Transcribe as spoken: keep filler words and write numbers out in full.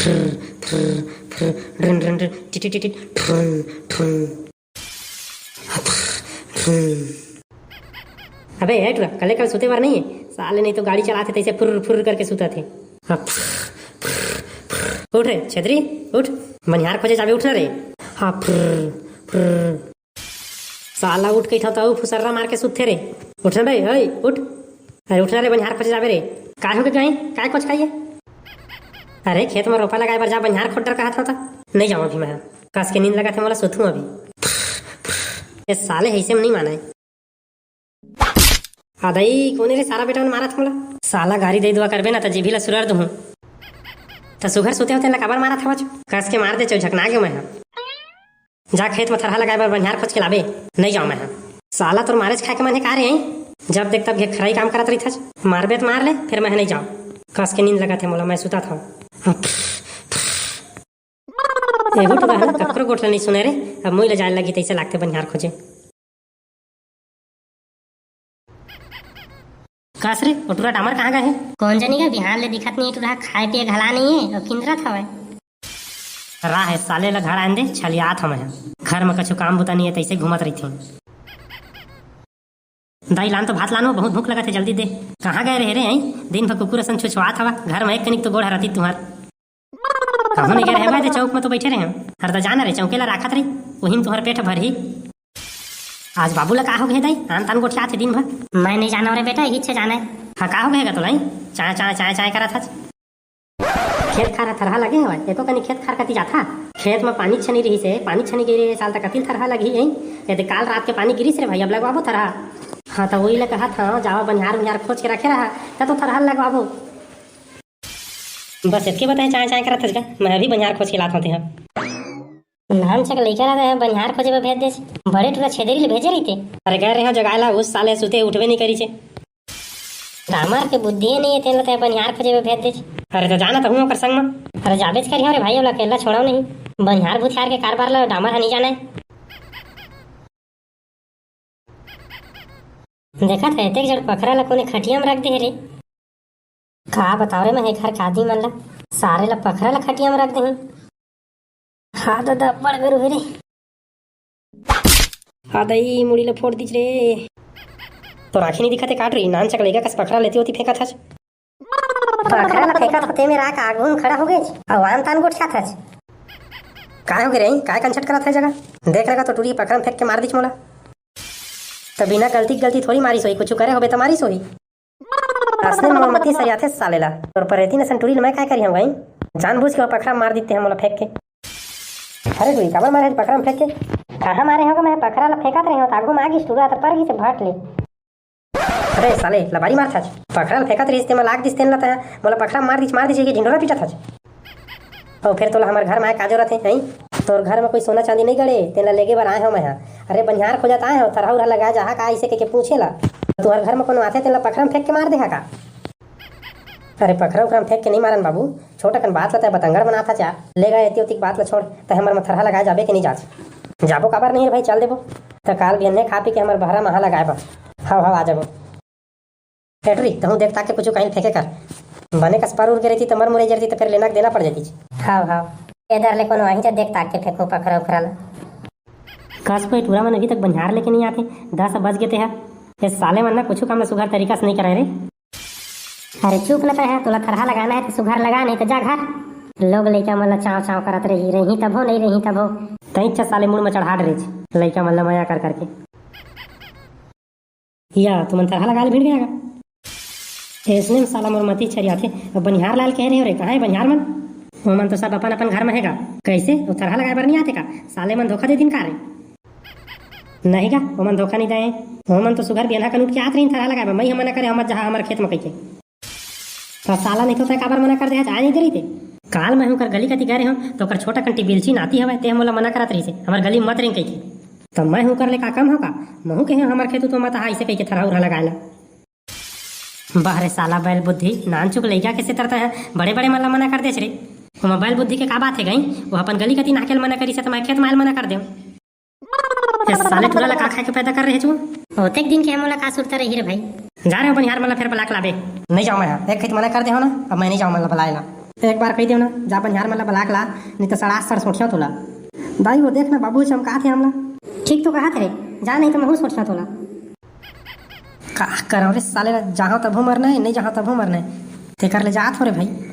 फुर, फुर, फुर, ड्रिन, ड्रिन, ड्रिन, टिट, टिट, टिट, फुर, फुर, फुर। अबे ए टुरा, कले कल सुते बर नहीं है साले, नहीं तो गाड़ी चलाथे तैसे फुर फुर करके सुतथे। हाँ, फुर, फुर, फुर। उठ रे छेदरी, उठ, बनिहार खोजे जाबे, उठ ना रे। हाँ, फुर, फुर। साला उठ के उठा तो फुसर्रा मार के सुतथे रे। उठ ना बे, ओए उठ। अरे उठ ना रे, बनिहार खोजे जाबे रे। काय हो के गए, काय कुछ खाइए? अरे खेत में रोपा लगाए बर जा, बनिहार खोज डर कहत हो त। नहीं जाऊँ अभी मैं, कस के नींद लगाथे मोला, सुतहूँ अभी। ये साले ऐसे में नहीं माने। आदई, कोने रे सारा बेटा मन मारत मोला? साला गारी दे दुआ करबे ना त जीभी ला सुरर दुहूं। त सुघर सुते होते ला काबर मारत हवच? कस के मार दे चौ झकना गयो मैं हा। जा खेत में थरहा लगाए बर बनिहार खोज के लाबे। नहीं जाऊं मैं हा। साला तोर मारेच खाए के मन हे का रे? जब देख तब घेखराई काम करत रहिथच। मारबे त मार ले, फिर मैं नहीं जाऊं। कस के नींद लगत हे मोला, मैं सुता था। एहू टुरा ह ककरो गोठ ल नइ सुने रे। अब मुई ल जाए लगी तइसे लागथे बनिहार खोजे। कस रे, ओ टुरा डामर कहाँ गए हे? कोन जनी गा, बिहान ले दिखत नइ हे टुरा, खाए पिए घला नइ हे, अउ किंदरत हवय। राह हे साले ल घर आन दे, छलियात हवं मैं। घर म कछु काम बुता नइ हे, तइसे घूमत रहिथे। दाई लान तो भात लानो, बहुत भूख लगत हे, जल्दी दे। कहाँ गए रहे रे, हैं? दिन भर कुकुर असन छुछुआत हवा, घर म एक कनिक तो गोड़ हराती तुहर। कहूँ नहीं गए रहे भाई, ते चौक म तो बैठे रहे। हर त जाना रे, चौके ला राखत रही, वही म तुहर पेट भरही। आज बाबू ला का हो गए दाई, आन तान गोठियात हे दिन भर। मैं नहीं जाना रे बेटा, यही छे जाना है। हाँ, का हो गए गा तोला, चाय चाय चाय चाय करत हच। खेत खार ह थरहा लगे हवय, एको कनी खेत खार कती जाथा। खेत म पानी छनी रहिस हे, पानी छनी गई रहे साल तक कतिल थरहा लगही यही। यदि काल रात के पानी गिरिस रे भाई, अब लगवाबो थरहा। हाँ, त वही ल कहत हंव, जावा बनिहार उनिहार खोज के रखे रहा, त तो थरहा लगवाबो। बस एतके बताए चाय चाय करत हस का, मैं अभी बनिहार खोज के लात होते हैं। नानचक लइका ला बनिहार खोजे बर भेज देस। बड़े टूरा छेदरी ले भेजे रहिते। अरे गए रहे जगाए ला, उस साले सुते उठबे नहीं करिसे। डामर के बुद्धि नहीं है, तेला ते बनिहार खोजे बर भेज देस। अरे तो जाना तो हूँ ओकर संग म। अरे जाबेच करिहा रे भाई, ओला अकेला छोड़ो नहीं। बनिहार भूथिहार के कारबार ला डामर ह नहीं जाने। देखत है, एतेक जड़ पखरा ला कोने खटिया म रख दे रे। का बताओ रे, मैं एखर कादी मन ला, सारे ला पखरा ला खटिया म रख दे। हाँ दादा, बड़ बेरू हे रे। हाँ दई, मुड़ी ला फोड़ दिस रे। तो राखी नहीं दिखत है काट रही, नानचक लइका कस पखरा लेती होती फेंकत हच। पखरा ला फेंकत होते में राख आगू म खड़ा हो गए, अउ आन तान गोठियात हच। काय हो गए रे, काय कंछट करत है जगह? देख लगा तो टूरी पखरा म फेंक के मार दिस मोला। त बिना गलती के गलती थोड़ी मारिस होही, कुछ करे होबे त मारिस होही। असने मोर मती सरियाथे साले ला। तोर परेती नसन टूरी ल मैं काय करिहंव भाई? जानबूझ के वो पखरा मार दिते हैं मोला फेंक के। अरे टूरी, काबर मारे पखरा म फेंक के? कहाँ मारे होगा? मैं पखरा ला फेंकत रहे हूँ, त आगू म आ गिस टूरा, त पर गिस भट ले। अरे साले, लबारी मारथच। पखरा ल फेंकत रहिस, तेमा लाग दिस, तेन ल तैं मोला पखरा म मार दिस, मार दिस, ये ढिंढोरा पीटत हच। अउ फेर तोला हमर घर म आए का जरूरत हे, हैं? तोर घर म कोई सोना चांदी नहीं गड़े, तेन ल लेगे बर आए हंव मैं हा। अरे बनिहार खोजत आए हंव, थरहा उरहा लगाए जाहा का, अइसे कहिके पूछे ला। तुहर घर म कोनो आथे, तेन ल पखरा म फेंक के मार देहा का? अरे पखरा उखरा म फेंक के नहीं मारन बाबू, छोट अकन बात ल तैं बतंगड़ बनाथच। ले गा एती ओती के बात ल छोड़, तैं हमर म थरहा लगाए जाबे के नहीं जाच? जाबो काबर नहीं रे भाई, चल देबो। त काल बिहन्ने खा पी के हमर बहरा म हा लगाए बर। हव हव, आ जाबो। ए टूरी, तहूँ देख ताक के कुछु काहीं ल फेंके कर। बने कस पर उर गे रहिती त मर मुरई जरती त फेर लेना के देना पड़ जतिस। हव हव, एदर ले कोनो आही त देख ताक के फेंकहूँ पखरा उखरा ल। कस पे टूरा मन अभी तक बनिहार लेके नहीं आथे, दस बज गे ते हा। ये साले मन ना कुछु काम ल सुघर तरीका से नहीं करे रे। अरे चुप न तैं हा, तोला थरहा लगाना हे त सुघर लगा, नहीं त जा घर। लोग लइका मन ल चाव चाव करत रही, रही तभो, नहीं रही तभो। तैं च साले मुड़ म चढ़ा डरेच, लइका मन ल मया कर करके। या, तुमन थरहा लगाए ल भिड़ गे गा। अइसने म साला मोर मती छरियाथे। अब बनिहार लाए ल कहे रहे हो रे, कहाँ हे बनिहार मन? ओमन तो सब अपन अपन घर म हे गा। कइसे? ओ थरहा लगाए बर नहीं आथे का? साले मन धोखा दे दिन का रे? नहीं गा, ओमन धोखा नहीं दे। ओमन तो सुघर बिहनहा कन उठ के आत रहिन थरहा लगाए बर, मैं ह मना करे हंव मत जाहा हमर खेत म कहिके। त साला नहीं तो तैं काबर मना कर दे हच, आए नहीं दे रहिते। काल मैं हूँ ओकर गली कती गए रहे हंव, त ओकर छोटा कन टिबिलची नाती हवय, तेह मोला मना करत रहिसे, हमर गली म मत रेंग कहिके। त मैं हूँ ओकर ले का कम हंव का? महूँ कहे हंव हमर खेत उत म मत आ, अइसे कहिके थरहा उरहा लगाए ला। बाह रे साला बैल बुद्धि, नानचुक लइका के सेतर तैं ह बड़े बड़े मन ला मना कर देच रे। ओमा बैल बुद्धि के का बात हे गई? वो अपन गली कती नाके ल मना करिसे त मैं खेत म आए ल मना कर देंव। ए साले टूरा ला का खाए के पैदा कर रहे हच? ओतेक दिन के हमन ला का सुरता रही रे भाई। जा रहे हंव बनिहार मन ला फेर बला के लाबे। नहीं जांव मैं हा, एक घइत मना कर दे हंव ना, अब मैं नहीं जांव मन ला बलाए ला। एक बार कहि देव ना, जा बनिहार मन ला बला के ला, नहीं तो सड़ासड़ सोटिहंव तोला। दाई, वो देख ना, बाबू चमकात हे हमला। ठीक तो कहत हे रे, जा नहीं तो महूं सोटिहंव तोला। का करंव रे साले ला, जाहंव तभो मरना हे, नहीं जाहंव तभो मरना हे। तेकर ले जात हंव रे भाई।